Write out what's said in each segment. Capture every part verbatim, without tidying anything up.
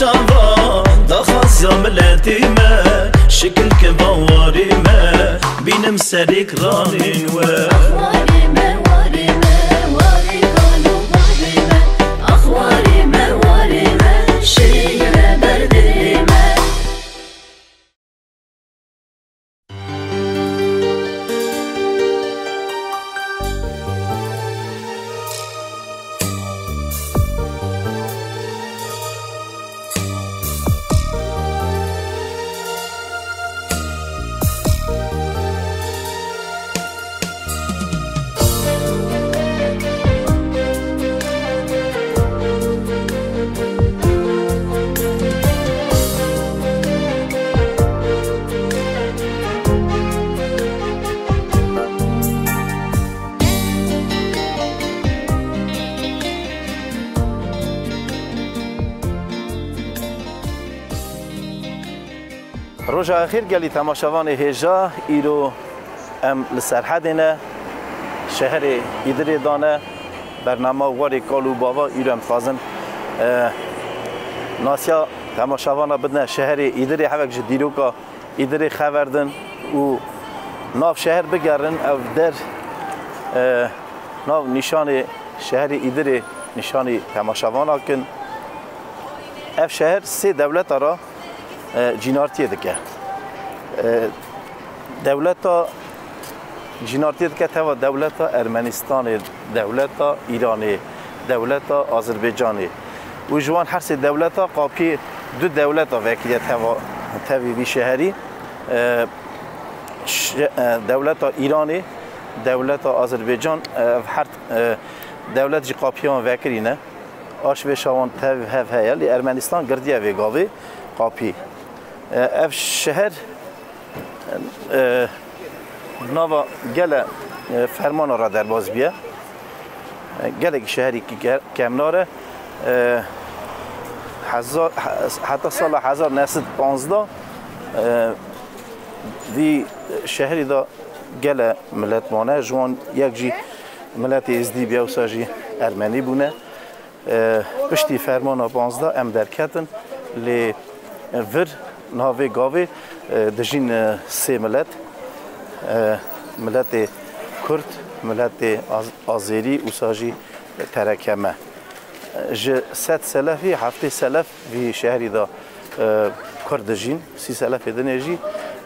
Çavan daxwaza miletê me, şikil ke van warê me, bînim serê kiranên we. Warê me, warê me, warê kal û bavê me. Ax warê me, warê me, şêle ber dilê me. Roja xêr gelî temaşevanê hêja, îro em li Serhedê ne, şeherê Îdirê dane. Bernama Warê Kal û Bava îro em dixwazin, e, nasiya temaşevana bidine şeherê Îdirê, hevek ji dîroka Îdirê xever din û nav şeher bigerin, ev der, e, nav nîşanê şeherê Îdirê nîşanî temaşevana kin. Ev şeher sê dewleta re, e, cînartiyê dike. E, dewleta cînartiyê dike teva dewleta Ermenistanê, dewleta Îranê, dewleta Azerbaycanê. Û ji wan her sê dewleta qapiyê du dewleta vekiriye teva, tevî vî şeherî. E, şe-, e, dewleta Îranê, dewleta Azerbaycan, e, ev her, e, dewlet jî qapiyê wan vekirî ne. Aşvêşa wan tev hev heye, lê Ermenistan girtiye vê gavê qapî. E, ev şeher, e, nava gele, e, fermana re derbas biye. E, gelekî şeherî ki ke-, kemnar e. E, hezar, he-, heta sala hezar neh sed panzdeh, e, vî şeherî de gele milet mane. Ji wan yek jî miletê Êzdî biye, wisa jî Ermenî bûne. E, piştî fermana panzdeh em derketin, lê vir navê gavê, e, dijîn, e, sê milet, e, miletê Kurd, miletê Az-, Azêrî, wisa jî T R K M. Ji sed selefî heftê selef vî şehrî de, e, Kurd dijîn, sî selefê dinê jî,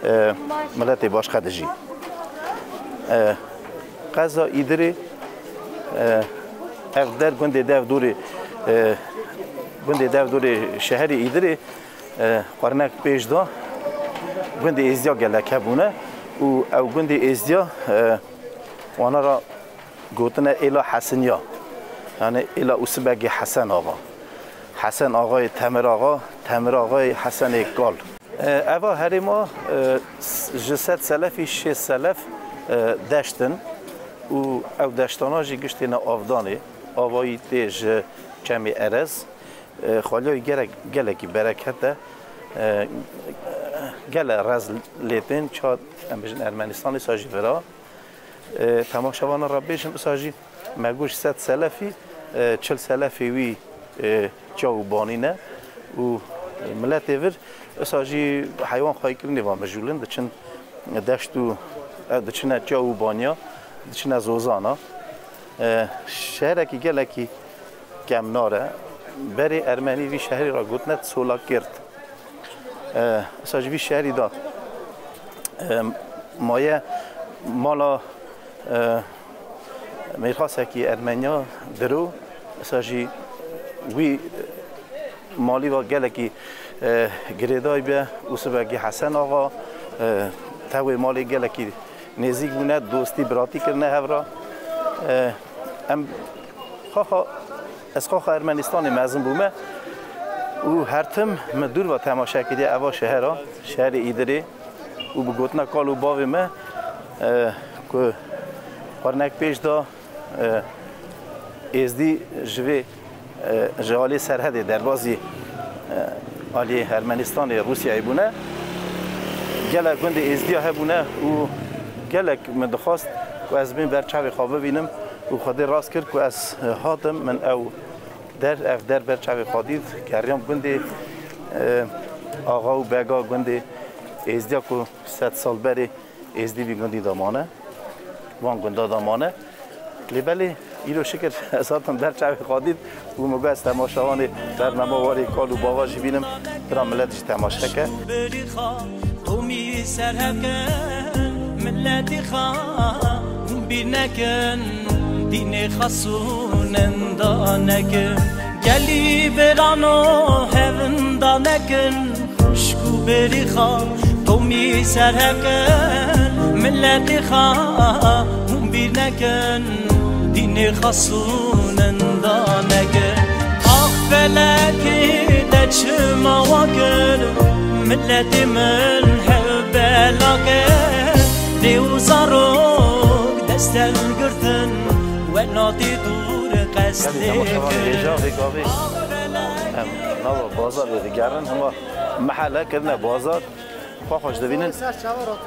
e, miletê başqe dijîn. E, qeza Îdirê, e, ev der gundê dev dorê, e, gundê dev dorê şeherê Îdirê, e, qurnek pêş de gundê Êzdiya gelek hebûne û ew gundê Êzdiya, e, wana ra gotine Êla Hesiniya, yani Êla Usibegê Hesen Axa. Hesen Axayê Temir Axa, Temir Axayê Hesenê Kal. E, eva herêma, e, s-, ji sed selefî şêst selef, e, deşt in û ew deştana jî giştê ne avdanê. Avayî tê ji Çemê Erez. E, xweliya wî gerek, gelekî bereket e. E, gele rez lê tên, ça em bijin Ermenistanê, sa jî vira. E, temaşevana re bêjim, isa jî me got sed selefî, e, çil selefê wî, e, çaw û banî ne û miletê vir, isa jî heywan xweykirinê ve mijûl in, diçin deşt û, e, diçine çaw û baniya, diçine zozana. E, şehrekî gelekî kemnar e. Berê Ermenî vî şehrî re gotine Solakêrt. E, isa ji vî şehrî de, e, maye mala, e, mêrxasekî Ermeniya diro, isa jî wî malî ve gelekî, e, girêdayî be, Usibegî Hesen Axa, e, tewê malê gelekî nêzîk bûne, dostî, biratî kirine hev re. E, em xaxa, ez xaxa Ermenistanê mezin bûme û her tim min dûr ve temaşe kiriye eva şehera, şeherê Îdirê û bi gotina kal û bavê me, e, ku xwarnek pêş da, e, Êzdî ji vê, e, ji alî Serhedê derbazî, e, alî Ermenistanê, Rûsyayê bûne. Gelek gundê Êzdiya hebûne û gelek min dixwast ku ez bên ber çavê xwe bibînim û Xwedê rast kir ku ez, e, hatim, min ew der, ev der ber çavê xwe dît, geriyam gundê E, axa û bega gundê Êzdiya ku sed sal berê Êzdî vî gundî de mane, van gunda de mane. Lê belê îro şikir ez hatim ber çavê xwe dît û min got ez temaşevanê bernama Warê Kal û Bava jî bînim, bira milet jî temaşe ke. Berî xwe tomî ser hevke miletî xwe hûn bîr nekin, dînê xwe sûnenda nekin. Gelî verano hevnda nekin, xwişk û berî xwe tomî ser hevke miletî xwe hûn bîr nekin, dînê xwe sûnenda nekin. Ax felekê te çima wa kir, miletê min hev bela kir. Dê û zarok dest hilgirtin, we natê dûr qestê kir. Hêja vê gavê em nava bazarê digerin, hema mehele kirine bazar. Xwe xweş dibînin.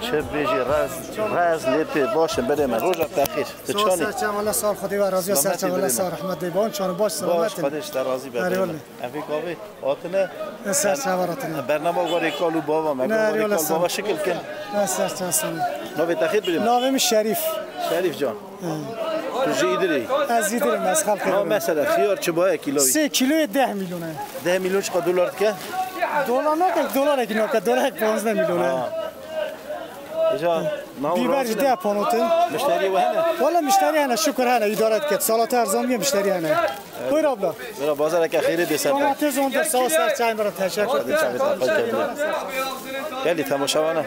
Çi bêjî rez, rez lê tê baş in berê me. Roja te xêr. Tu çanî? Serçe wele sar Xwedê we razî, serçe wele sar rehmet dê. Bon çan baş selamet. Baş, Xwedê ji te razî be. Em vê gavê hatine. Ser çava ratine. Bernama Warê Kal û Bava me. Warê Kal û Bava şikil kin. Ser çava sana. Navê te xêr birim. Navê min Şerîf. Şerîf can. Tu ji Îdirê? Ez Îdirê me, ez xelkê. Na mesela xiyar çi baye kîloyî? Sê kîloyê deh milyon e. Deh milyon çiqa dolar dike? Dolar nake, dolar ek nake, dolar ek panzdeh milyon e. Îca, bîber jî deh panotin. Mişterî we hene? Wala mişterî hene, şukur hene, îdare diket. Salata erzan bîye mişterî hene. Buyur abla. Bira bazareke xêrê bê ser. Domates on dört, sağ ol, ser çayın bira, teşekkür ederim. Gelî temaşevana.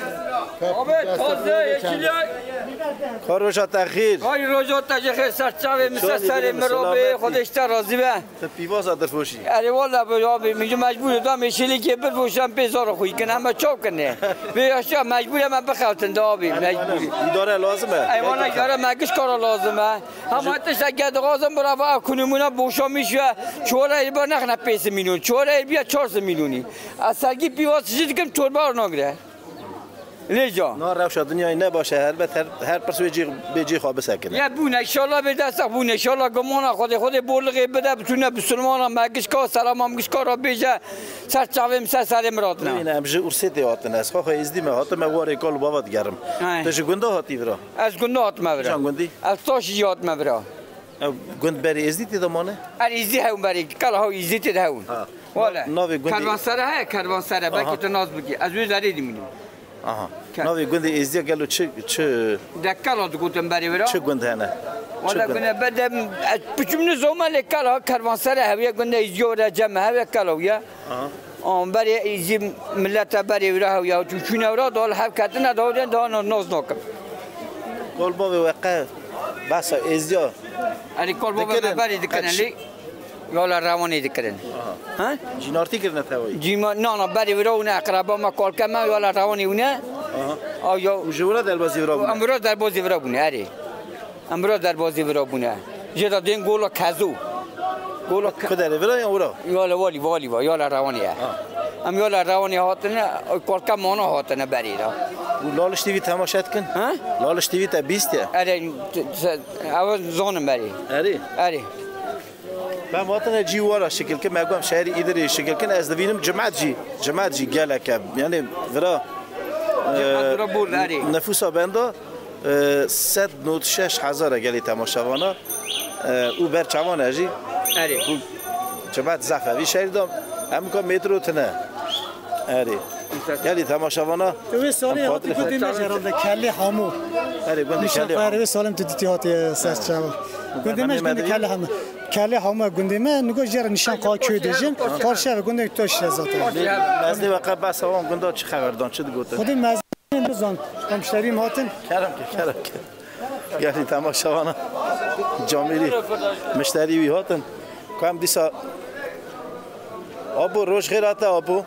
Abi taze ekiliyor. Ka roja te xêr. Ay roja te jî xêr, ser çavê min, ser serê min, Rabê Xwedê ji te razî be. Te pîvaza dirfoşî. Erê wala be abi, min jî mecbûr da mêşelikê birfoşan pê zor xwe kin, em çaw kine. Vê yaşa mecbûr em bixewtin da abi, mecbûrî. Îdare lazim e. Ey wala îdare me giş kara lazim e. Hema tişteke dixwazim birava ekonomîna boşamîş ve çora êrbiya nexne pênc milyon, çora êrbiya çar milyon. Ez sergî pîvaz jî dikim torba nagire. Lê ca. Na rewşa dinyayê ne baş e, helbet her, her pirs wê cî, bê cî xwe bisekine. Ya bûne, inşallah bê desta bûne, inşallah gumana Xwedê, Xwedê bolixê bide, bitûne bisilmana me gişka, selama me gişka ra bêje, ser çavê min, ser serê min ratine. Bibîne, em ji Ursêtê hatine, ez xwe xwe êzdî me, hatime warê kal û bava digerim. He. Tu ji gunda hatî vira? Ez gunda hatime vira. Çan gundî? Ez Taşî jî hatime vira. Ew gund berê Êzdîtê de mane? Er Êzdî hewn berê, kala hew Êzdîtê de hewn. Ha. Wale. Navê gundê Kervansere heye, Kervansere. Belkî tu nas bikî. Ez wê zerê dimînim. Aha. Navê gundê Êzdiya gelo çi, çi De kala digotin berê vira. Çi gund hene? Wale gund? Gune bedem, ez piçim nizoma lê kala Kervansere hewiye, gundê Êzdiya receme hewiye kala wiye. Aha. An berê Êzî millete berê wira hewya çû çûne wira dal hev ketine dawdên daha no-, noz nakin. Kol bavê we qe behsa Êzdiya. Erê kol bavê me berê dikirin lê yola rewanê dikirin. Aha. Ha? Cînartî kirine tewayî? Cîma, na, na, berê wira wine eqreba me, kolke me yola rewanê wine. Aha. Aw, yo. Û ji wira derbazî wira bûne? Em wira derbazî wira bûne, erê. Em bira derbazî vira bûne. Jê de dên gola Kezo. Gola Ke- Ku derê vira ya wira? Ya le walî, walî va, ya le rewanê ye. Ha. Em ya le rewanê hatine, kolke mana hatine berê de. Û Laliş T V temaşe dikin? Ha? Laliş T V te bîstiye? Erê, t-, t-, ew zonim berê. Erê? Erê. Em hatine cî wara şikil kin, me got em şehrî Îdirê şikil kin, ez divînim cimet jî, cimet jî gelek e. Yani vira, Cimet e, vira bol, erê. Nifûsa benda. E, sed nod şeş hezar e gelî temaşevana, e, û ber çavan e jî. Erê. Û cibat zaf e. Vî şerî de em ka metro tine. Erê. Gelî temaşevana. Tu wê salê em hatî xatirê gundê me jî herhalde Kelê Hamo. Erê, gundê Nîşan Kelê Hamo. Wê salê em tu dîtî hatiye ser çava. Gundê me jî gundê Kelê Hamo. Kelê Hamo gundê me, nigo jê re Nîşan Qa Köyê dêjin. Qarşiya ve gundê Toş e zaten. Mezdê ve qe behsa wan gunda çi xeber dan, çi digotin? Xwedê mez- Bizan, em şerîm hatin. Kerem ke, kerem ke. Gelî temaşevana camêrî mişterî wî hatin. Ku em dîsa Apo, roj xêr hate Apo.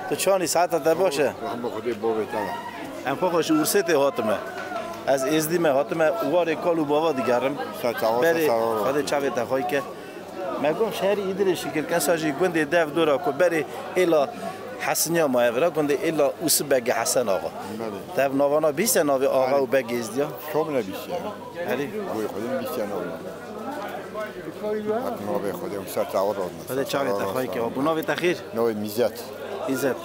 Tu çanî, saeta te baş e? Rahma Xwedê bavê te. Em xwe xwe ji Ursêtê hatime. Ez Êzdî me hatime warê kal û bava digerim. Ser çava, ser çava. Xwedê çavê te xwey ke. Me got şehrî Îdirê şikir, kesa jî gundê dev dora ku berê êla Hesiniya maye vira, gundê êla Usibegê Hesen Axa. Belê. Tev navana bîse navê axa û begê Êzdiya? Şomine bîse. Erê. Goy xwedin bîse navê. Hat navê xwedê û ser çawa razna. Xwedê çavê te xwey ke. Bu navê te xêr? Navê Mîzet. Îzzet.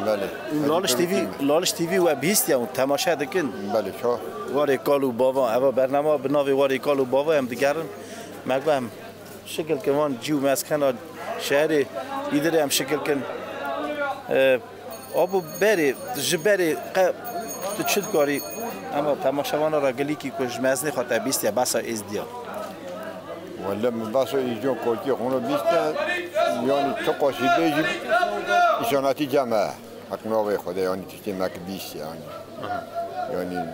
Belê. Laliş T V, Laliş T V we bihîstiye û temaşe dikin. Belê, ça. Warê kal û bava, eva bernama bi navê Warê Kal û Bava em digerin. Me got em şikil kin van cî û meskena şehrê Îdirê em şikil kin. E, Abo berê, ji berê qe tu çi dikarî? Ema temaşevana re gilîkî ku ji mezinê xwe te bîstiye, behsa êzdiya. Wele min behsa êzdiya kotiyê xwe bîste, yanî tu qasî bêjî, îsanetî cem e. Heq navê Xwedê, yanî tiştê me ki bîst, yanî. Aha. Yanî,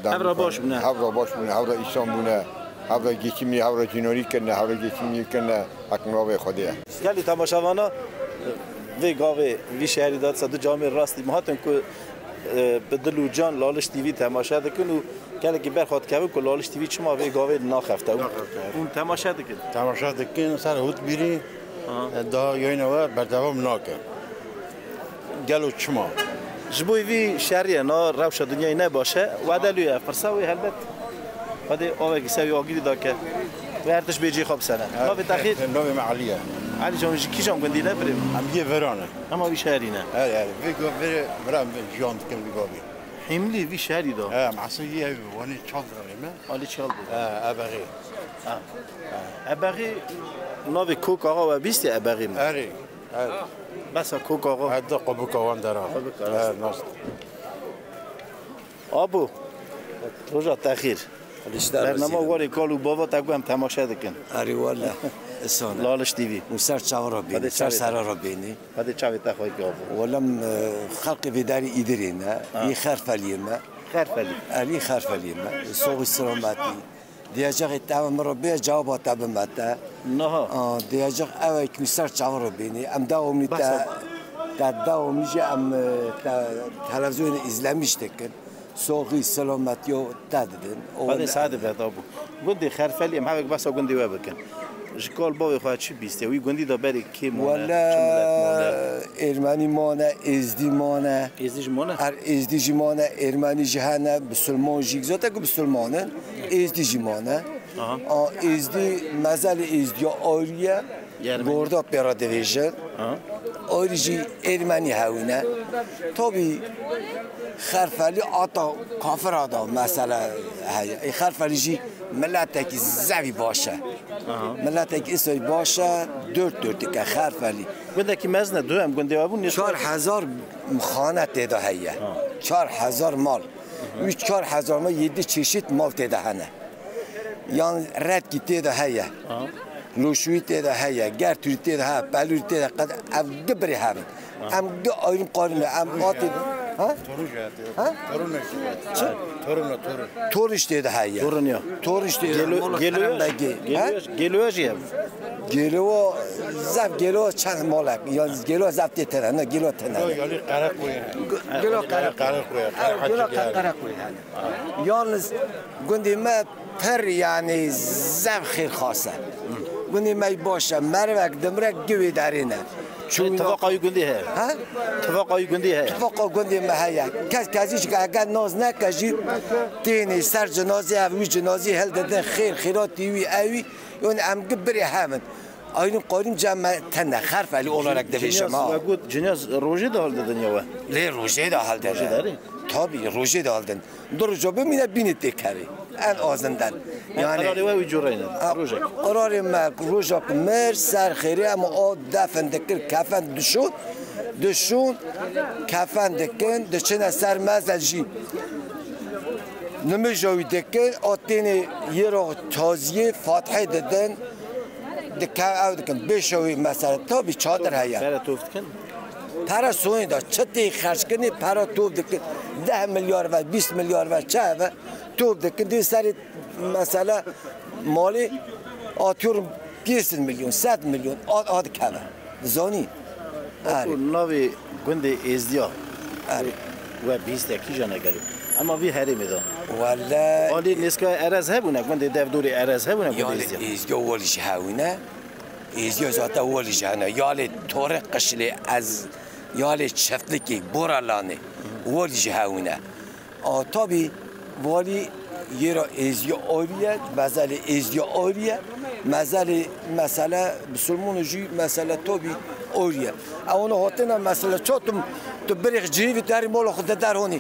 Hevra baş bûne. Hevra baş bûne, hevra îsan bûne, hevra geçimî, hevra cinarî kirine, hevra geçimî kirine, heq navê Xwedê. Gelî temaşevana vê gavê, vî şehrî de disa du camê rastî me hatin ku, e, bi dil û can Laliş T V temaşe dikin û gelekî berxwe dikevin ku Laliş T V çima vê gavê naxefte û Naxefte. Hûn temaşe dikin. Temaşe dikin, ser hût bîrî, Aha. e, daha yayına we berdewam nake. Gelo çima? Ji bo vî şerî ye, na rewşa dinyayê ne baş e. Wede lû ye, firsa wê helbet. Xwedê avekî sewî agirî dake. Wê her tişt bê cihê xwe bisene. Navê te xêr? Navê me Elî ye. Elî can, ji kîjan gundî ne birê? Em yê Veran e. Hema vî şerî ne? Her, her. Vê go-, vê, vira jiyan dikin vî gavî. Hîmlî vî şerî da. He, em esil yê ev wanê çal dirê me. Alî çal bû. He, Ebexê. Ha. Ebexê navê Kok Axa we bîstî Ebexê mi? Erê, erê. Besa Kok Axa. He, di qubuka wan dera. Qubuka, He, rast. nas. Abo, roja te xêr. Xwedî ji te Bernama razî be. Warê Kal û Bava te ku em temaşe dikin. Erê wele, îsan e. Laliş T V. Û ser çawa re bînî, Xwedê ser çavê te. sera re bînî. Xwedê çavê te xweyî abo. Wele em, e, xelkê vê derê Îdirê ne, Ha. yê Xerfeliyê me. Xerfelî. Erê Xerfeliyê me. Soxî selametî. Diyecexê te min re bê, cewaba te bime te. Niha. Aa, diyecex ew e ku ser çawa re bînî. Em dewamî te, Behsa. te dewamî jî em, e, te televîzyonê îzlemîş dikin. Soxî, selametiya te didin. O Xwedê ne- saet be tabû. Gundê Xerfelî, em hevek behsa gundê we bikin. Ji kal bavê xwe çi bîstiye? Wî gundî de berê kê mane? Wele Çi milet mane? Ermenî mane, Êzdî mane. Êzdî jî mane? Her Êzdî jî mane, Ermenî jî hene, Bisilman jî, zaten ku Bisilman in, Êzdî jî mane. Aha. A, Êzdî, mezelê Êzdiya ayrî ye. Ermenî. Gorda pê re divêjin. Aha. Ayrî jî Ermenî hewîne. Tabî Xerfelî ata kafira da mesele heye. Ê Xerfelî jî miletekî zevî baş e. Aha. Miletekî îsayî baş e, dört dörtük e Xerfelî. Gundekî mezin e, du em gundê we bûn, nêzîkî Çar hezar xane tê de heye. Ha. Çar hezar mal. Hı hı. Wî çar hezar mal yedi çeşit mal tê de hene. Yan redkî tê de heye. Ha. Lûşûyî tê de heye, gertûrî tê de heye, pelûrî tê de, qed ev gi birê hev in. Ha. Em gi ayrîm qarîm e, em atê, ha? Torun jî heye. Ha? Torun ne ki? Çi? Torun ne, torun. Toriş tê de heye. Torun ya. Toriş tê de, Gelo-, mola Gelo-, Kerem Begê. Ha? Gelo-, Gelo jî ye. Gelo, zef Gelo çend molek. Ya Gelo zef tê tene, ne Gelo tene. Yo, yalî Qereqoyê. G-, Gelo Qereqoyê. Qereqoyê, Ew Qereqoyê. Gelo Qereqoyê yani. Yalnız gundê me pir, yani, zef xêrxas e. Gundê me baş e, merivek dimre gi wê derê ne. Çûna Tifaqa wî gundî heye. Ha? Tifaqa wî gundî heye. Tifaqa gundê me heye. Kes kesî ji heke naz neke jî tênê ser cinazê ev wî cinazê hildidin xêr xêratî wî ewî. Yon em gi birê hev in. Ayrîm qarîm cem me tene, Xerfelî olarak divêjim, Cinyaz, ha. We got, Cinyaz rojê de hildidin ya we? Lê rojê de hildin. Rojê de, erê? Tabii, rojê de hildin. Du roja bimîne bînî têkevê. En azinden. Yani, Qerarê we wî cûreyne. Ha, rojek. Qerarê me, rojek mir, ser xêrê, em o defin dikir, kefen dişon, dişon, kefen dikin, diçine ser mezel jî. Nimêja wî dikin, a tênê yê ro taziyê, fatihê didin, dikin, ew dikin. Bêşa wî mesela, tabii çadir heye. Pere tov dikin? Pere soyê de, çi tê xerckirinê, pere tov dikin. Deh milyar ve, bîst milyar ve, çi ve, tov dikin. Dê serê mesela malê atıyorum pênc sed milyon, sed milyon, a, a dikeve. Dizanî? Erê. Ku navê gundê Êzdiya Erê. we bîst kîjan e gelo? Ema vî herêmê de. Wele Alî nêzîkî Erez hebûne, gundê Devdorê Erez hebûne, gundê Yalê Êzdiya. Êzdiya welî jî hewîne. Êzdiya zaten welî jî hene. Yalê Torê Qişlê ez, yalê Çiftlikê, Boralanê, welî jî hewîne. A, tabii, valî yê ra Êzdiya ayrî ye, bezelê Êzdiya ayrî ye. Mezelê mesele bisilmûn û jî mesele tobî orî ye. Ew hona hatine mesele çatim tu birêx cihîvî tu herî mala xwe de derhonî.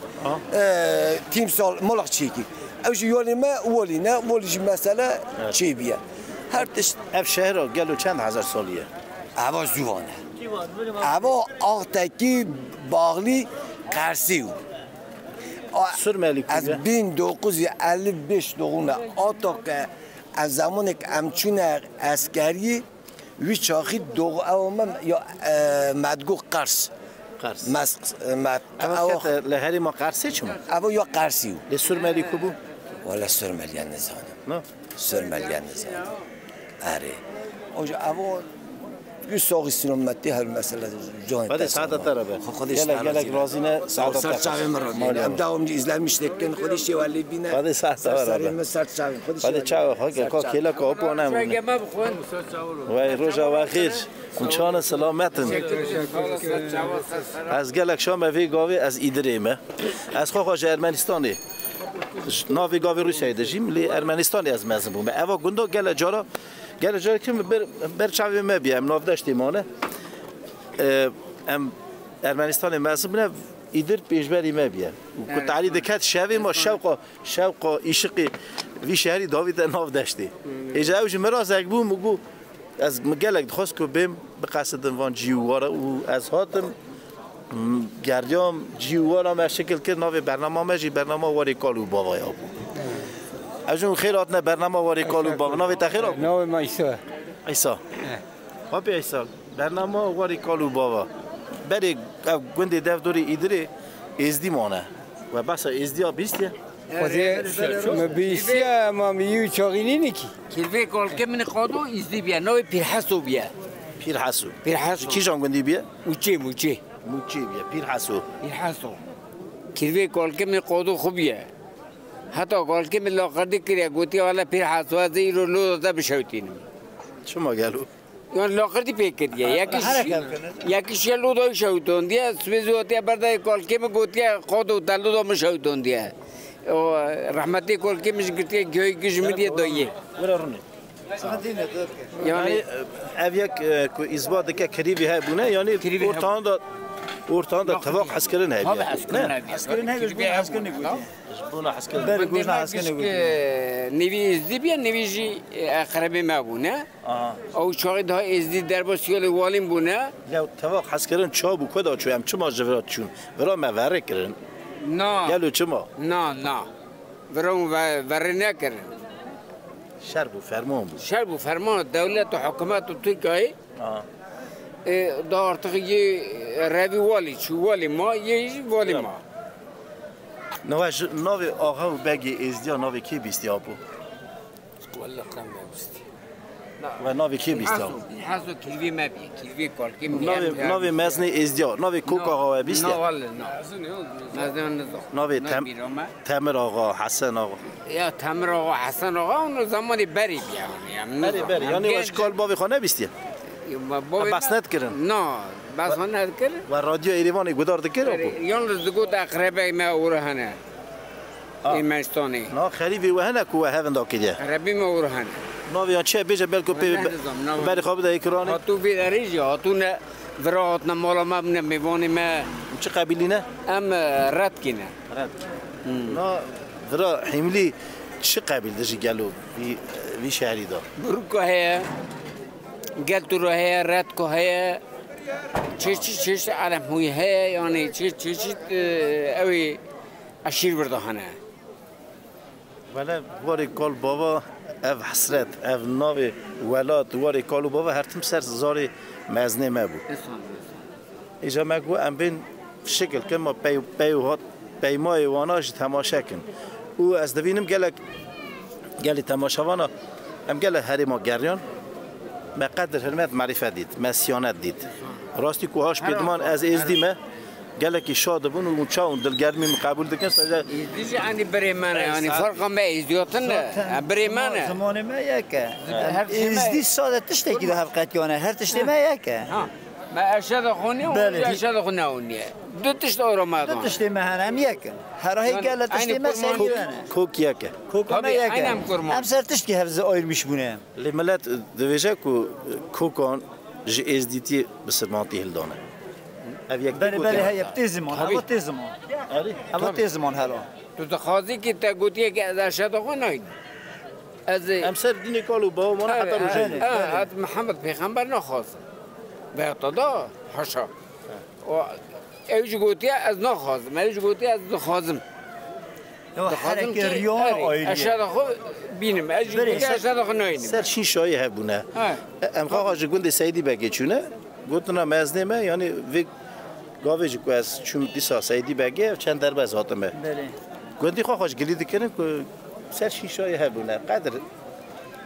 Tîmsal mala çêkî. Ew jî yolê me wolî ne, wolî jî mesele çêbîye. Her tişt. Ev şehra gelo çend hezar salî ye? Eva zûvan e. Eva Axtekî baxlî Qersî û. Surmelî ku Ez ye? bin dokuz yüz elli beş doğumlu. Ata ke ez zemanek em çûne eskeriyê, wî çaxî doğ-, ew me ya, e, medgo Qers. Qers. Mes-, e, med-, Ewa ewa kete li herêma Qersê çima? Ewa ya Qersî û. Li Surmelî ku bû? Wala Surmeliya nizanim. No. Surmeliya nizanim. Erê. Oja ewa wî soxî sinometê her mesele can Hadi saate te re be. Xwedê Gelek, gelek razî ne, saate te re. Ser çavê min re. Malum. Em dawam izlemiş dekin. Xwedê şêwelê bîne. Hadi saate te re be. Ser serê min ser çavê. Xwedê Hadi çawa xwe ke, ka kêleka opo ne. Wey, roja we xêr. Hûn çawan in, selamet in? Ez gelek şa me vê gavê ez Îdirê me. Ez xwe xwe ji Ermenistanê. Navê gavê Rûsyayê dijîm, lê Ermenistanê ez mezin bûme. Eva gunda gele cara, gele cara kim ber, ber çavê me bîye, em navdeştê mane. E, em Ermenistanê mezin bûne, Îdir pêşberî me bûye. Û ku tarî diket şevê ma şewqa Şewqa îşiqê vî şehrî davîte nav deştê. Êca ew ji min re zek bû, min got, ez min gelek dixwest ku bêm biqesidim van cî û wara û ez hatim, m, gerdiyam cî û wara me şikil kir, navê bernama me jî bernama Warê Kal û Bava ya bû. Ez jî xêr hatine bernama Warê Kal û Bava. Navê te xêr hat? Navê me Îsa. Îsa. He. Hopê Îsa. Bernama Warê Kal û Bava. Berê ev gundê dev dorê Îdirê Êzdî mane. We behsa Êzdiya bîstiye? Xwedê min bîstiye, ema min yû çaxî nîne kî. Kirvê kalkê min qado Êzdî bîye, navê Pîr Heso bîye. Pîr Heso. Pîr Heso. Kîjan gundî bîye? Mûçê, Mûçê. Mûçê bîye, Pîr Heso. Pîr Heso. Kirvê kalkê min qado xwe bîye. Heta kalkê min laqerdî kiriye, gotiye, wele Pîr Heso, ez ê îro loda te bişewtînim. Çima gelo? Yan laqirtî pê kiriye. Yekî ş-, yekî şiye loda wî şewtondiye, sibê zû hatiye berdayê kolkê min gotiye, qado te loda min şewtondiye. O, rehmetê kolkê min jî girtiye, gihê gij min diye dayê. Wira rûnê. Yani, ev yek, e, ku îsbat dike kirîvî hebûne, yani ortahan da, ortahan da tevaq hezkirin hebiye. Hezkirin hebiye. Hezkirin hebiye, ji bo hezkirinê gotiye. Ji bo hezkirin. Berê gojna hezkirinê gotiye. Nêvî Êzdî biye, nêvî jî, e, eqrebê me bûne. Aha. Ew çaxê daha Êzdî derbasî yolê walîn bûne. Lew tevaq hezkirin ça bû, ku da çû, em çima ji vira çûn? Vira me verê kirin. Na. Gelo çima? Na, na. Vira me ve-, verê nekirin. Şer bû, ferman bû. Şer bû, ferman dewlet û hikûmet û Tirkiyeyê. Aha. E, da artık yê revî walî çû, walî ma, yê jî walî ma. Niha ji navê axa û begê Êzdiya navê kê bîstiya bû? Welle qem me bistî. We navê kê bîsta? Haso, Haso kirvê me bî, kirvê kalkê min. Navê, navê meznê Êzdiya, navê koka xwe we bîstiye? Na, welle, na. Meznê nizam. Navê Tem-, Temir Axa, Hesen Axa. Ya Temir Axa, Hesen Axa, onu zamanê berê bî yani. Berê, berê. Yani we ji kal bavê xwe nebîstiye? Bas nedikirin? Na, bas nedikirin. We radyo Êrîvanê gudar dikir? Yalnız digot eqrebey me û re hene. Ê Meştanê. Na xerîbê we hene ku we hevin da kiriye? Xerîbê me wir hene. Navê yan çi ye? Bêje belku pê berê xwe bide ekranê. Hatû vê derê jî hatûne vira hatine mala me bûne mêvanê me. Çi qebîlî ne? Em, e, Redkî ne. Redkî. Hmm. Na vira Hîmlî çi qebîl dijî gelo vî, vî şehrî de? Biruka heye, Geltûra heye, Redko heye. Çeşit çeşit Elemhûyî heye, yani çeşit çeşit, e, ew ê Eşîr vir de hene. Wele warê kal bava ev hesret, ev navê welat, warê kal û bava her tim ser zarê meznê me bû. Îca me got em bên şikil kin, ma pey, pey û hat, peymayê wana jî temaşe kin. Û ez dibînim gelek, gelê temaşevana, em gelek herêma geriyan, me qedir, hirmet, merîfet dît, me siyanet dît. Rastî ku haş pê diman ez êzdî me, Gelekî şa dibûn û çaw dilgermî min qebûl dikin, sece Êzdî jî enî birê me ne, yanî farqa me êzdiyatin ne. Zaten birê me ne. Zimanê me yek e. Her tiştê me Êzdî sade tiştekî de hevqetiyane, her tiştê me yek e. Ha. Me eşe de xwe nî, Belê. Eşe de xwe newniye. Du tişt ora me Du dan. Tiştê me hene, em yek in. Herahê Yani, gele aynı tiştê me kurmancı. Seyî ne. Kok yek e. Kok me Tabii, yek e. Aynen kurmancı. Em ser tiştkî hev zi ayrmiş bûne. Lê millet dibêje ku kokan ji êzdîtiyê bi silmantî hildane. Ev yek Belê, belê, heye, tê ziman. Tabii. Ev tê ziman. Erê? Ev Tabii. Tê ziman hela. Tu dixwazî ki te gotiye ki ez eşe de xwe nayî. Ez ê Em ser dînê kal û bawa mane heta rojê. Erê, erê, erê. Hat Mihemed Pêxember naxwazin. Veyahta da haşa. O, ew jî gotiye ez naxwazim, ew jî gotiye ez dixwazim. Yo, Dixwazim hereke ki, riya erê, ayrı. Eşe de xwe bînim. Ez jî Berê, gotiye ser, eşe de xwe nayînim. Ser şîn şayî hebûne. Ha. E, em xaxa ji gundê Seydî Begê çûne. Gotina me ez nême, yanî vê gavê jî ku ez çûm dîsa Seydî Begê, çend derbe ez hatime. Belê. Gundî xwe xwe ji gilî dikirin ku ser şîn şayî hebûne. Qedir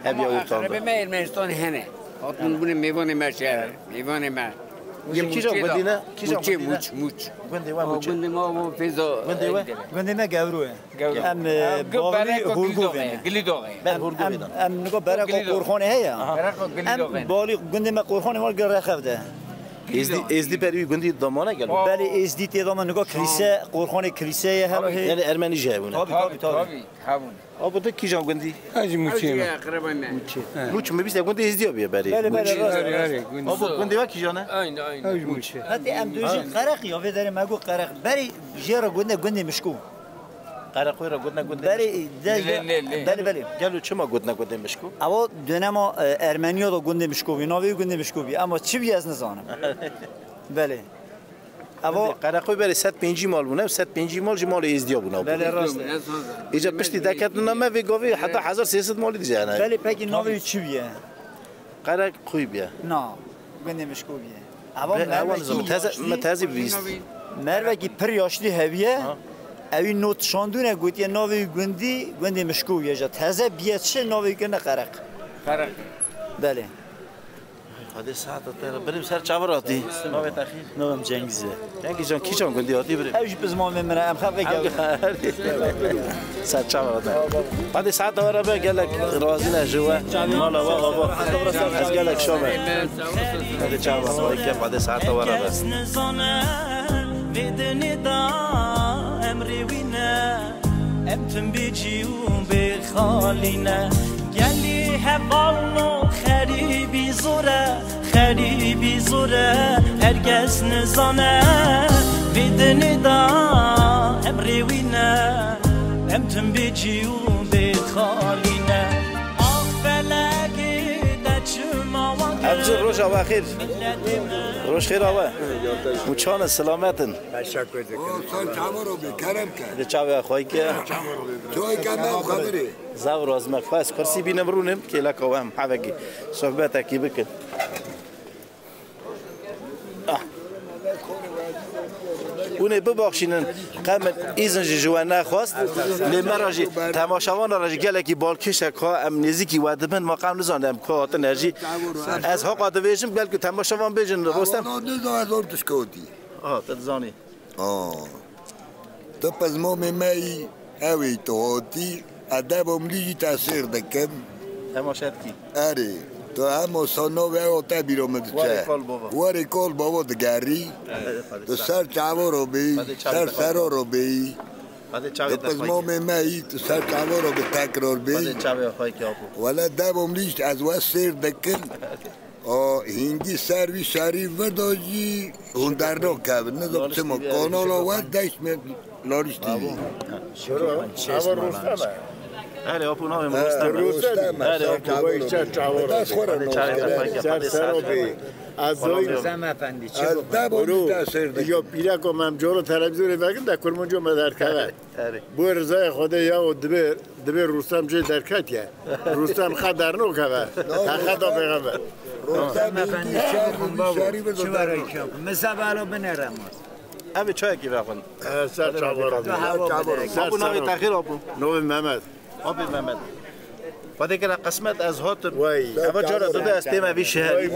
hebiya ortan Ama eqrebê be. Me Ermenistanê hene. Hatin bûne mêvanê me şehre. Mêvanê me. Yê Kîjan Mûçê gundî da. Ne? Kîjan Mûçê, gundî ne? Mûç, Mûç. Gundê we O Mûçê. Gundê me o Fêza. Gundê we? Gundê me Gevro ye. Gundê me Gevro. Em, e, Em, Balî Gundê Hurgûvê ne. Gilî Doxê. Ber Em, Hurgûvê em, de. Em nika bereko Gilî Doxê. Qorxanê heye. Aha. Bereko Gilî Em Doxê. Balî gundê me Qorxanê var gel rexev de. Êzdî, Êzdî berî wî gundî damane gel. Belê Êzdî tê dama nika kilîse, Qorxanê kilîse ye hela hê. Yani Ermenî jî hebûne. Tabii, tabii, tabii. Tabii, hebûne. Abo tu kîjan gundî? Ez jî Mûçê me. Eqreba me. Mûçê. Mûç me bîst ya gundê Êzdî abiye berî. Belê, belê, Mûçê. Rast. Erê, erê, gundî. Abo gundê we kîjan e? Aynı, aynı. Ez jî Mûçê. Heti em dojî Qereq ya, vê derê me got Qereq. Berî jê re gundê, gundê Mişko. Qereqoyê re gotine gundê Berê, Mişko. de, Lê, lê, lê. Belê, belê. Gelo çima gotine gundê Mişko? Ewa dönema, e, Ermeniya da gundê Mişko bî. Navê gundê Mişko bî. Ama çi bî ez nizanim. Belê. Ewa Gundê Qereqoy berê sed pêncî mal bûne. Sed pêncî mal jî malê Êzdiya bûne. Belê rast e. Îca piştî deketine me vê gavê heta hezar sê sed malî dije hene. Belê pekî navê çi bîye? Qereqoy bîye. Na, gundê Mişko bîye. Ewa Be-, ewa mervekî nizam, teze, yaşlî, me tezî bivîst. Mervekî pir yaşlî heviye. Ha. Ewî not şandûne gotiye navê wî gundî, gundê Mişko ye ja. Teze biye çi navê wî kirine Qereq. Qereq. Belê. Hadi saet te birim ser çavar hatî. Navê te xîr? Navê min Cengiz e. Cengiz can kîjan gundî hatî birim? Ew jî pizmamê min e, em xelqê gewr. Ser çavar hatî. Hadi saet te were be gelek razî ne ji we. Mala we ava. Ez gelek şome. Hadi çavar hatî ke hadi saet te were be. Kes nizane vê dinê da emrê wî ne. Em tim bê cî û bê xalî ne. Gelî hevalno xerîbî zor e, xerîbî zor e. Her kes nizane vê dinê da emrê wî ne. Em tim bê cî û bê xalî ne. Ax felekê te çima wa Ev jî roja we xêr. Roj xêra we. Û çan in, selamet in. Teşekkür ederim. O, sen çavar o bir kerem ke. De çavê xwe ke. Çoy ke me xebirê. Zav razî me. Xwest kursî bînim rûnim, kêleka we em hevekî sohbetekî bikin. Ah. Hûn ê bibaxşînin, qe min îzin jî ji we nexwest. Lê me re jî, temaşevana re jî gelekî balkêşek ha, em nêzîkî we dibin, ma qe em nizanin em ku hatine jî. Ez haqa dibêjim, belkî temaşevan bêjin, Rostem. Ama ne zaman zor tişkotî. Aha, te dizanî. Aa. Tu pezmamê me yî, ew ê tu hatî, ez deva min jî te sêr dikim. Hema şetkî. Erê, tu hema sana ve ew te bîra min diçe. Warê kal bava. Warê kal bava digerî. Erê, hadi Tu sağ. Ser çava ro bêyî, Hadi çavê ser te sera ro bêyî. Hadi çavê Tu te xwey. Pezmamê me yî, tu ser çava ro bi tekrar bêyî. Hadi çavê xwey ki apo. Wele deva min jî ez we sêr dikim. O hingî ser vî şerî vir de jî hûn dernakevin. Nizanim çima kanala we deşt me Laliş T V. Ava Rostem e. Erê, apo navê min Rostem e. Rostem e. Erê, apo. Vay ser çavara. Dest xwe re Hadi çavê te xwey ki, Ser hadi sero sağ. Bê. Ez Oğlum, zoyim. Rostem efendi, çi Bro, bû? Yo, pîreko me em coro televîzyonê vekin de kurmanco me derkeve. Erê. Bo rizaya Xwedê ya o dibê, dibê Rûstem jê derketiye. Rûstem qe dernokeve. Heqeta pêxember. Rûstem efendî, çi bikim babo? Çi were çi bikim? Min se balo binêre ma. Ev çayekî vexwin. Ser çavara. Tu hewa binêre. Apo navê te xêr apo? Navê Mehmet. Apo Mehmet. Xwedê kira qismet ez hatim. Eva cara dude ez têm evî şeherî.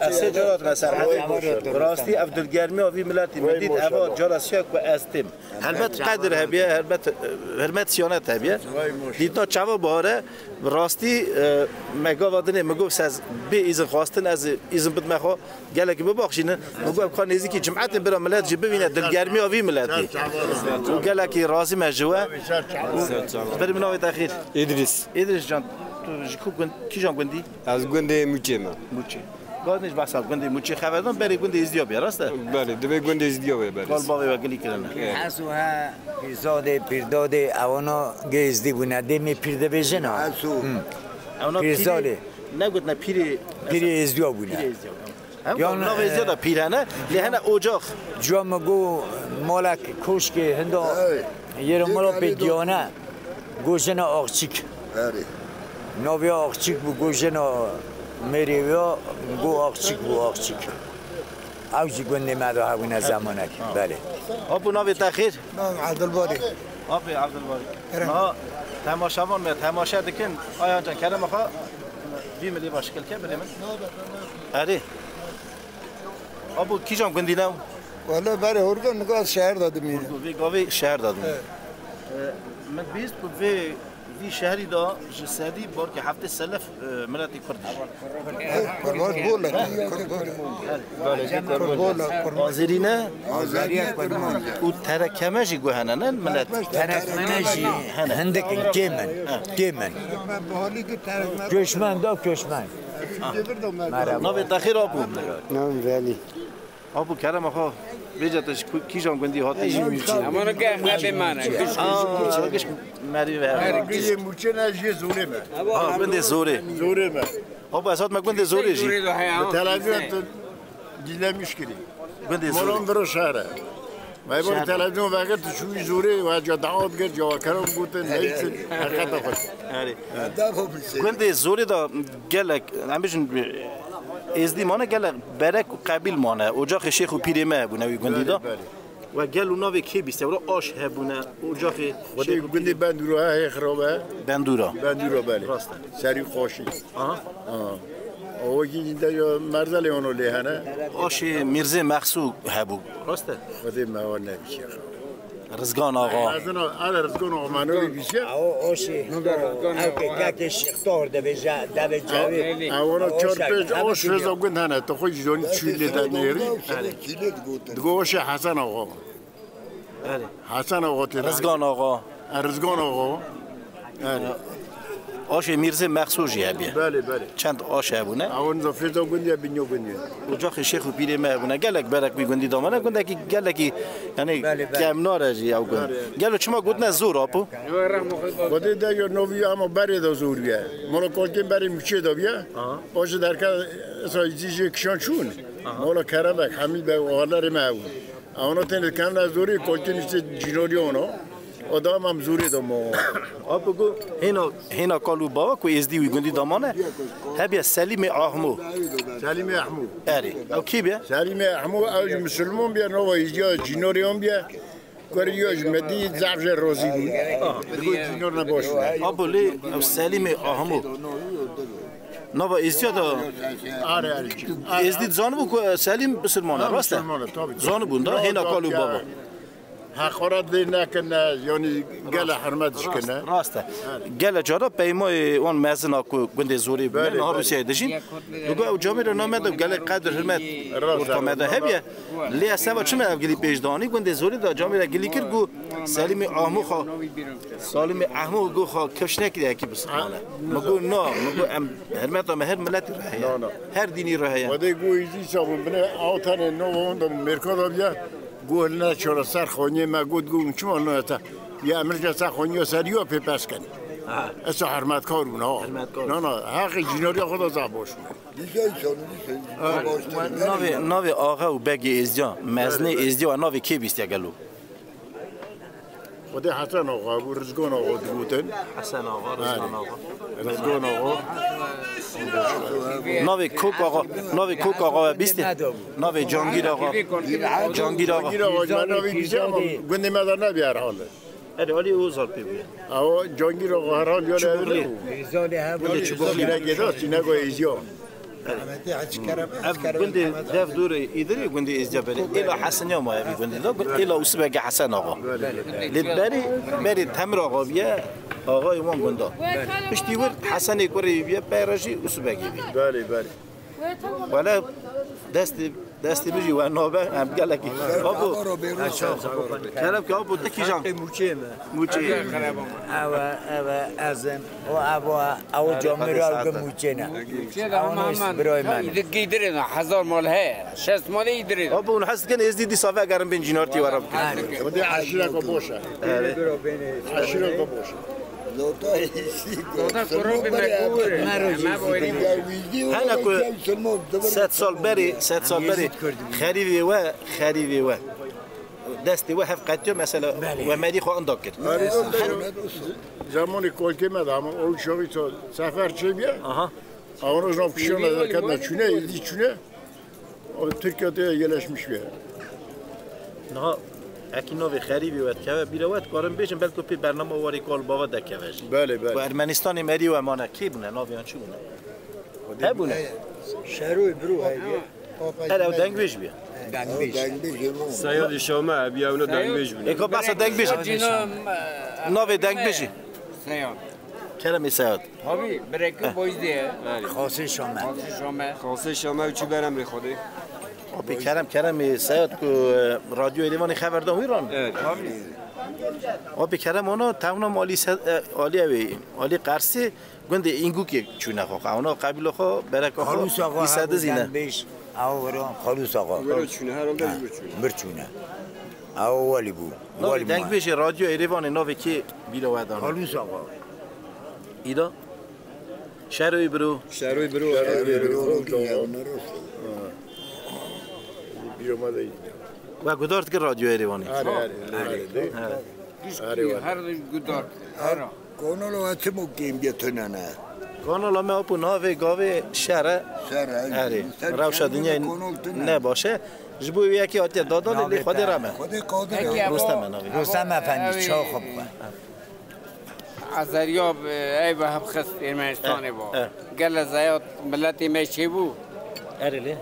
Ez sê cara hatime ser hedê. Rastî ev dilgermiya vî miletî min dît. Eva cara siya ku ez têm. Helbet qedir hebiye, helbet, e, hurmet siyanet hebiye. Dîtina çava bahare, Bi rastî, e, me gava dinê min got, "Ez bê îzin xwestin, ez îzin bidime xwe, gelekî bibaxşînin." Min got, "Em ka nêzîkî cimetê bira milet jî bivîne dilgermiya vî miletî." Û gelekî razî me ji we. Û berî min navê te xêr? Îdrîs. Îdrîs can, tu ji ku gund-, kîjan gundî? Ez gundê Mûçê me. Mûçê. Gavê din ji behsa gundê Mûçê xeber dan, berê gundê Êzdiya bê, rast e? Belê, divê gundê Êzdiya bê, belê. Kal bavê we gilî kirine. Belê. Heso he, pîrzadê, pîrdadê, ewana gê Êzdî bûne. Dê me pîr dibêjin ha. Heso. Hı. Ewana pîrê, pîrzadê, negotine pîrê, pîrê Êzdiya bûne. Pîrê Êzdiya bûne. Hem yan, navê Êzdiya e, da pîr hene, lê hene ocax. Ciwa me got malek koşkê hinda. Evet. Yê re mala pê diyane, go jina Axçîk. Erê. Naviya Axçîk bû, go jina mêrê wê, go Axçîk bû, Axçîk. Ew jî gundê me de hebûne zemanek. Belê. Apo, navê te xêr? Navê Abdulbarî. Apê Abdulbarî. Kerem. Niha temaşevan me temaşe dikin. Aya can kerema xwe vî milî va şikil ke bidê min. Erê. Apo, kîjan gundî ne? Wele berê Hurgû, nika şehir de dimîne. Hurgû, vê gavê şehir de dimîne. Evet. E, min bîst ku vê, vî şehrî de ji sedî barkê heftê selef, e, miletî Kurd dijî. Kurd bol e, Kurd bol e. Kurd bol e, Kurd bol e. Azerî ne? Azeriye Kurd bol e. Û terekeme jî guhene ne milet? Terekmene jî hene. Hindik in, kêm in. Ha. Kêm in. Göçmen da göçmen. Merhaba. Navê te xêr apo? Navê Velî. Apo, kerema xwe, vêca te ji ku-, kîjan gundî hatî? Ama onu gel, gel be mane. Aa, giş merî ve. Gundê Mûçê ne, jê Zorê me. Ha, gundê Zorê. Zorê me. Apo, ez hatime gundê Zorê jî. Bi televîzyon tu gizlemiş kirî. Gundê Zorê. Molan diro şehre. Meyban televîzyon vegir tu çûyî Zorê, ve ca dawa bigir, ca kerem gotin, neysin, heqeta xwe. Erê. Gundê Zorê de gelek, em bijin, Êzdî mane, gelek berek û qebîl mane. Ocaxê şêx û pîrê me hebûne wî gundî de. Belê, belê. We gel û navê kê bîstiye? Wira aş hebûne, ocaxê Xwedê şêx û gundê pîrê. Bendûra he, hê xirabe. Bendûra. Bendûra, belê. Rast e. Serî xweşî. Aha. Ha. O wekî de ya merzelê ono lê hene. Aşê Mîrzê Mexsû hebû. Rast e. Xwedê me wa nebîşe. Rizgan Axa. Rizgan Axa, ara Rizgan Axa, mano bîşe. Awo, o şey. Ew ke kekê Şêxtor dibêje, devê cevê. Awo, çar pênc o şêza gund hene, tu xwe jî zonî çûyî lê de nêrî. Digo o şey Hesen Axa. Belê. Hesen Axa tê. Rizgan Axa. E, Rizgan Axa. Belê. Aşê Mîrzê Mexsûr jî hebiye. Belê, belê. Çend aş hebûne. Ewan zafêza gundiye, binyo gundiye. Ocaxê şêx û pîrê me hebûne. Gelek berek wî gundî damane. Gundekî gelekî, yani, belê, belê, kemnare jî ew gund. Belê. Gelo çima gotine zor apo? Godê de yo novî ama berê de zor biye. Mola kolkên berê Mûçê de biye. Aha. O ji derke sa jî jê kişan çûn. Aha. Mola Kerem Beg, Hemîd Beg, oğullarê me hebûn. Ewna tenê kevna zorê, kolkên işte cînorî ono. O da mam zorê da mo. Apo ku hêna, hêna kal û bava ku êzdî wî gundî damane, hebiye Selîmê Ahmo. Selîmê Ahmo. Erê. Ew kî biye? Selîmê Ahmo, ew ji Musulman biye, nova êzdiya cînorê wan biye. Kurê yo ji me dî zaf jê rozî bûn. Digo cînor ne baş bûn. Apo lê ew Selîmê Ahmo. Nava êzdiya da. Are, are. Êzdî zanibû ku Selîm bisilman e, rast e? Bisilman e, tabii. Zanibûn da, hêna kal û bava. Heqaret lê nekine, yani gele hurmet dişkine. Rast e. Gele cara peymayê wan mezin a ku gundê zorê bûne, belê, niha belê. Rûsyayê dijîn. Digo ew camêra name de gelek qedir hurmet orta me de hebiye. Lê ez seba çima ev gilî pêş danî, gundê zorê de camêra gilî kir ku Selîmê Ahmo xwe, Selîmê Ahmo ku xwe kifş nekiriye ekî bisilmane. Mi got na, mi got em hurmeta me her miletî re heye. Na, na. Her dînî re heye. Xwedê got îzî sabûn bine, ew tenê nova hunda mêrka da biye. Got hil ne çara ser xaniyê me, got, got çima ne te? Ya emir ke ser xaniya ser ya pê pes ken. Ha. Esa hurmetkar bûn ha. Hurmetkar. Na, na, heqê cînariya xwe da zaf baş bûn. Dîsey çanî, dîsey. Ha, navê, navê axa û begê êzdiya, meznê êzdiya, navê kê bîstiye gelo? Xwedê Hesen Axa bû, Rizgan Axa digotin. Hesen Axa, Rizgan Axa. Rizgan Axa. Navê Kok Axa, navê Kok Axa we bîstê? Navê Cangîr Axa. Cangîr Axa. Cangîr Axa, me navê bîstê ama gundê me de nebiye herhalde. Erê, alî Ozal pê bûye. Awa Cangîr Axa herhal yone Çubukli. Rizalê hebû. Gundê Çubukli. Sînegê da, sînega êzdiya. Ev gundê dev dûrê Îdirê gundê Êzdiya berê. Êla Heseniya ma evî gundê de, êla Usbegê Hesen Axa. Lê berê, berê Temir Axa biye, axayê wan gunda. Piştî wir Hesenê kurê wî biye, peyre jî Usbegê bî. Belê, belê. Wele destê, destê min jî we nabe, em gelekî. Apo, kerem ki apo, te kîjan? Mûçê me. Mûçê. Ewe, ewe, ez im. O evo, evo camira u ge mûçê ne. Mûçê de hema hemen. Birayê me. Îdik Îdirê ne, hezar mal heye. Şest malê Îdirê ne. Apo, hûn hez dikin, Êzdî dîsa vegerin bên cînartî we re bikin. Hadi aşire ko boşa. Aşire ko boşa. Lota korobî me gûr. Hene ku sed sal berê, sed sal berê xerîvê we, xerîvê we. Destê we hev qetiya, mesela, we merî xwe inda kir. Zamanê kolkê me de ama o şovi to sefer çêbiye. Aha. Awno jno pişona da ketna çune, ildi çune. O Türkiye de yerleşmiş bir yer. Niha ekî navê xerîbî wet keve bîra wet, karin bêjin belko pê bernama warê kal bava dekeve jî. Belê, belê. Ku Ermenistanê merî we mane kê bûne, navê yan çi bûne? Hebûne. Şeroy biro heye. Her ew dengbêj bî. Dengbêj. Seyad Şame, ev ya wina dengbêj bûne. Êka basa dengbêj. Navê dengbêjî. Seyad. Keremê Seyad. Tabii, bırakın boyuz diye. Xasê Şame. Xasê Şame. Xasê Şame û çû ber emrê Xwedê. Apê Kerem, Keremê Seyad ku, e, Radyo Êrîvanê xeber da wî ran. Evet. Apê Kerem ono tevna alî se-, e, alî ew ê, alî Qersê gundê Îngûkê çûne xwe. Ona qebîla xwe bereka xwe Xalûs Axa îse hev dizîne. Dengbêj, ew wiro Xalûs Axa. Wiro çûne, herhalde wiro çûne. Bir çûne. Ew welî bû. Navê welî ma. Dengbêjê Radyo Êrîvanê navê kê bîra we dano? Xalûs Axa. Îda? Şeroyê biro. Şeroyê biro. Şeroyê biro. Biro ma de. We gudar dikir Radyo Êrîvanê. Are, are, are. Her gudar. Her. Konolo we çi mukîm getunene? Konolo me apo navê gavê şer e. Şer e. Erê. Rewşa dinyayê ne baş e. Ji bo wê yekê hatiye dadanê lê Xwedê reme. Xwedê qadir e. Rostem e navê. Rostem Efendî, çawa xwe bixwe. Azeriya bi, ey bi hev xist Ermenistanê bo. Eh, eh. Gele zeyat miletê me çêbû. Erê lê.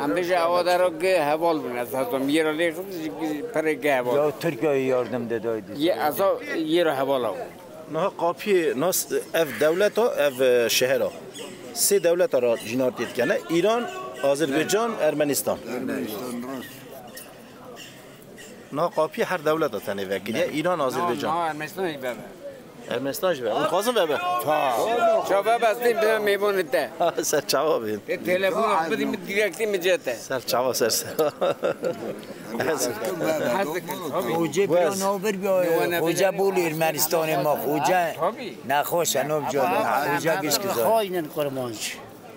Em bêje ewa dera gi heval bûne, ez hezom yê ra lê xist, ji gi pere gi heval. Ya Tirkiyeyê yardım de daydı. Ye eza yê ra heval ew. Niha qapiyê nas ev dewleta, ev, e, şehera. Sê dewleta ra cînar tê dikene. Îran, Azerbaycan, Ermenistan. Ermenistan, rast. Niha qapiyê her dewleta tenê vekiriye. Îran, Azerbaycan. Niha Ermenistan jî vebe. Ermenistan jî vebe. Hûn dixwazin vebe? Ha. Ça vebe, ez tên bime mêvanê te. Ser çawa bên. Te telefon bidî min direkt min cete. Ser çawa ser ser. Hoca bira navbir bi, hoca bol Ermenistanê ma, hoca nexweş e, navca hoca giş kizan. Xoynin kurmanc.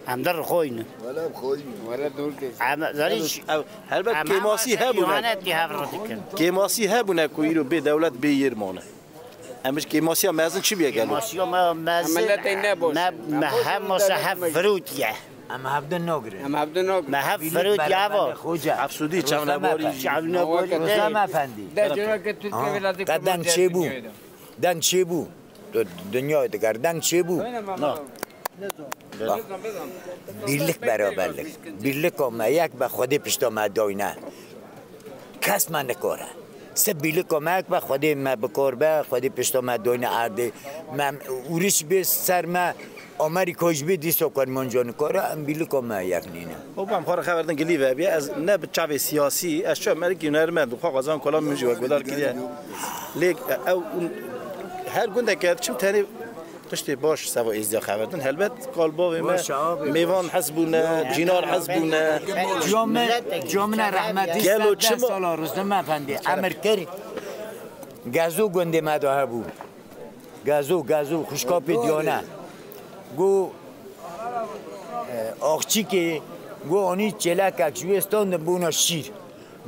Em der xoynin. Wele xoynin. Wele dur de. Em zaniş. Ev, helbet kêmasî hebûne. Kêmasî hebûne ku îro bê dewlet bê yêr mane. Em ji kêmasiya mezin çi biye gelo? Kêmasiya me mezin. Milletê ne boş. Me, me hem masa hev virût ye. Em hevdin nagrin. Em hevdin nagrin. Me hev virût ye vo. Hoca. Efsûdî çavneborî. Çavneborî. Rostem Efendî. De cira ke Tirkiye velatê. Ka deng çêbû. Deng çêbû. Dinyayê diger deng çêbû. Na. Bak. Birlik beraberlik. Birlika me yek be, Xwedê pişta me dayne. Kes me nikare. Se birlika me yek be, Xwedê me bikar be, Xwedê pişta me dayne erdê. Me ûriş bê ser me, Amerîka jî bê dîsa Kurmanca nikare, em birlika me yek nîne. Baba, em xwe re xeber din gilî vebiye. Ez ne bi çavê siyasî, ez çav merikî hunermend, xwe xwezan kola min jî we guhdar kiriye. Lê ew her gundeke çim tenê Tiştê baş seva êzdiya xeber din. Helbet kal bavê me mêvan hez bûne, cînar hez bûne. Ciya me, ciya min e rehmetî gelo sed çima? Sala Rostem Efendî emir kir. Gezo gundê me de hebû. Gezo, Gezo, xwişka pê diyane. Go, e, axçîkê, go anî çêlekek ji wê standin bûna şîr.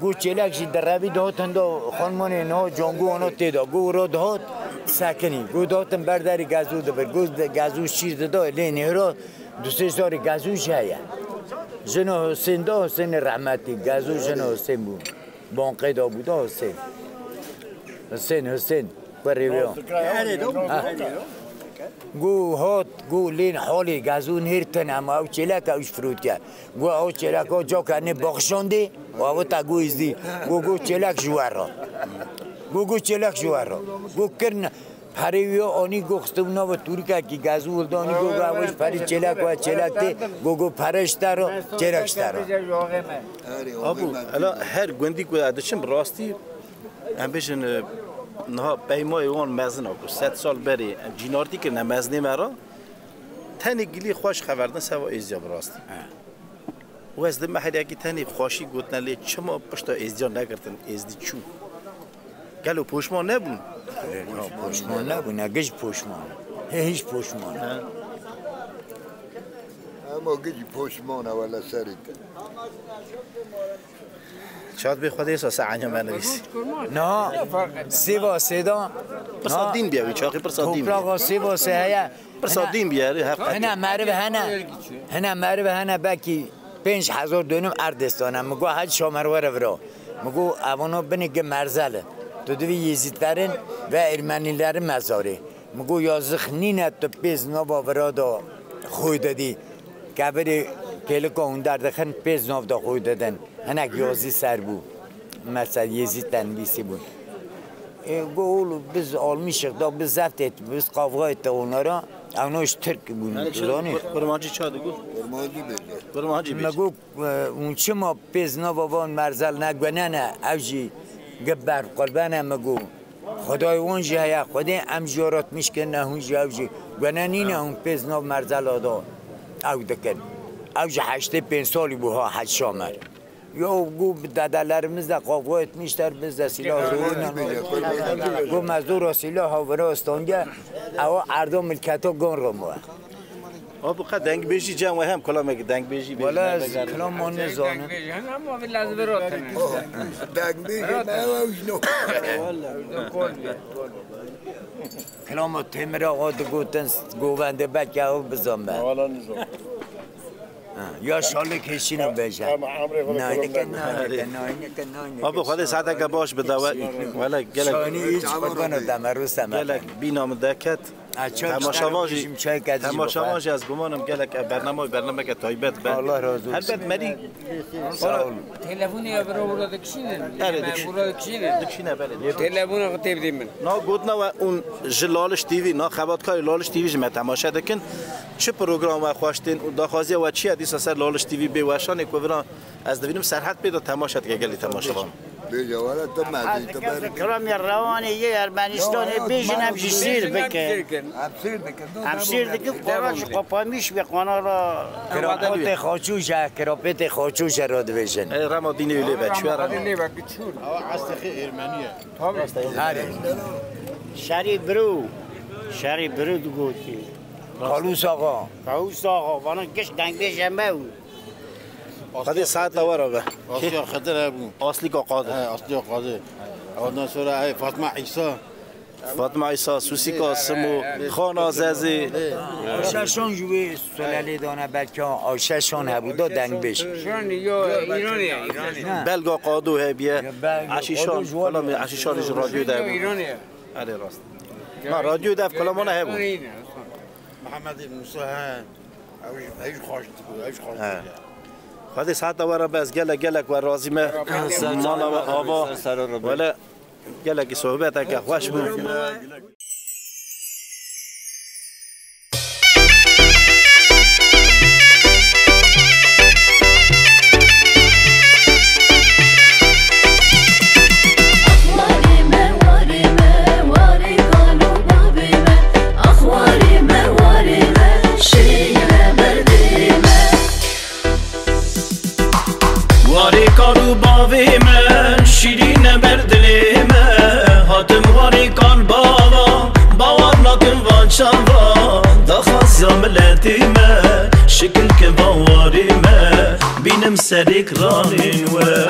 Got çêlek jî direvî dihat hinda xanimane niha cango ana tê de. Got wira dihat sekinî. Got dihatin ber derî Gezo dibir. Got de-, Gezo şîr dida lê nêhira du sê zarî Gezo jî heye. Jina Husên da, Husênê rehmetî. Gezo jina Husên bû. Banqê da bû da Husên. Husên, Husên. Kurê wê ya. Erê do. Ha. Go hat, go lên halê gazû nêrtin, ema ew çêlek ew ji firotiye. Go ew çêleka caka nê baxşandê, û ew ta go îzdî. Go, go çêlek ji we re. Go, go çêlek ji we re. Go kirin, perê wî anî go xistin nava tûrikekî gazû hildanî, go, go ew ji perê çêlek we çêlek tê, go, go pere ji te re, çêlek ji te re. Abu, ela her gundî ku ez diçim, bi rastî, em bêjin, e, niha peymayê wan mezin a ku sed sal berê em cînartî kirine mezinê me re, tenê gilî xweş xeverdin seva êziya bi rastî. He. Û ez di meheliyekî tenê xweşî gotine lê çima pişta êziya negirtin, êzdî çû? Gelo poşman nebûn? Lê na poşman nebûn, ne giş poşman. Hê hiç poşman. He. Ema giş poşman e wele serê te. Çat bê Xwedê sa se enya me nivîsî. Na, sêva sêda. Pirsa dîn biye wî, çaxî pirsa dîn biye. Topraxa sêva sê heye. Pirsa dîn biye, heq. Hene meriv hene. Hene meriv hene belkî pênc hezar dönüm erdestan e. Mi got Hecî Şamer were vira. Mi got evana binê gi merzel e. Tu divî Yezîdlerin ve Ermenilerin mezarê. Mi got yazix nîne tu pêz nava vira da xwê didî. Kevirê kêlika hûn derdixin pêz nav da xwê didin. Hinek yazî ser bû. Mesela Yezîd te nivîsî bûn. E, go oğlu biz almışık da biz zapt ettik, biz kavga ettik onlara. Ew ne iş Türk bunu Yani çi, zanî. Kur-, kurmancî ça digot? Kurmancî bêje. Kurmancî bêje. Me got, e, hûn çima pêz nava van merzel ne gwenene, ev jî gi ber qulbene me got. Xwedayê wan jî heye, Xwedê em jî yaratmiş kirine, hûn jî ew jî gwenenîne, hûn pêz nav merzela da ew dikin. Ew ji heştê pênc salî bû ha Hecî Şamer. Ya go bi dedelerimiz de kavga etmişler, biz de silah zoruyla. Go me zora silah ha vira standiye, ewa erda milketa gan ramo. Abi qe dengbêjî cem we hem kulamek dengbêjî bêjî. Wala ez kilama nizanim. Dengbêjî hem ama biraz vira tene. Dengbêjî me ew jino. Kilama Temir Axa digotin govende belkî ew bizan be. Wala nizam. Ha, ya şalik hêşîne bêje. Tamam, emrê xwe Naynike, kulum naynike, naynike, naynike. Abi, Xwedê saeteke baş bide we. Wele gelek. Şanî hiç qurban û demerû semet. Gelek bîna min deket. Ha, çay Temaşevan jî, çay kedî temaşevan jî ez gumanim gelek ev bername, bernameke taybet be. Allah razı olsun. Helbet merî. Sağ ol. Telefonê ya bira burada dikişînin. Evet, dikiş-, burada dikişînin. Dikişîne, belê. Telefona xwe tê bidî min. Na gotina we ûn ji Laliş T V, na xebatkarê Laliş T V ji me temaşe dikin. Çi program we xweş tên û daxwaziya we çi ye dîsa ser Laliş T V bê weşanê ku vira ez dibînim Serhet pê de temaşe dike gelî temaşevan. Bêje wele tu mezî, tu berî. Kilamê rewanê yê Ermenistanê bêjin em jî sîr bikin. Em sîr dikin. Em sîr dikin, qora ji qopamîş be qanala. Kirapetê Xaçû je, kirapetê Xaçû je re dibêjin. Ê, rema dînê wî lê be, çûye rema. Lê be, çû. Ew estexê Ermenî ye. Herê. Şerî Biro. Şerî Biro digotî. Kalûs Axa. Kalûs Axa, vana giş dengbêje me û. Xwedê saeta we re be. Asya Xedir hebû. Aslîka Qadir. He, Aslîka Qadir. Ondan sonra, hey, Fatma İsa. Fatma İsa, Susîka Simo, Xana Zezê. Şeşon ji wê Sulelê dane belkî a şeşon hebû da dengbêj. Şon yo, Îranê, Îranê. Belga Qado hebiye. Ya, Belga Eşîşan, Qado ji wan falan ya. Eşîşan ji radyo de hebû. Îranê. Erê rast. Ma radyo de ev kilamana hebû. Îranê. Mihemed Musa he. Ew jî, ew jî xweş dibû, ew jî xweş dibû. Xwedê saeta we re be, ez gelek, gelek we razî me. Mala we ava. Wele gelekî sohbeteke xweş bû. Ax warê me, warê me, warê kal û bavê me. Ax warê me, warê me, şêrîne ber dilê me. Warê kal û bavê me, şîrîne ber dilê me. Hatim warê kal bava, bawer nakim van çava. Daxwaziya miletê me, şikil ke bawarê me, bînim ser ekranên we.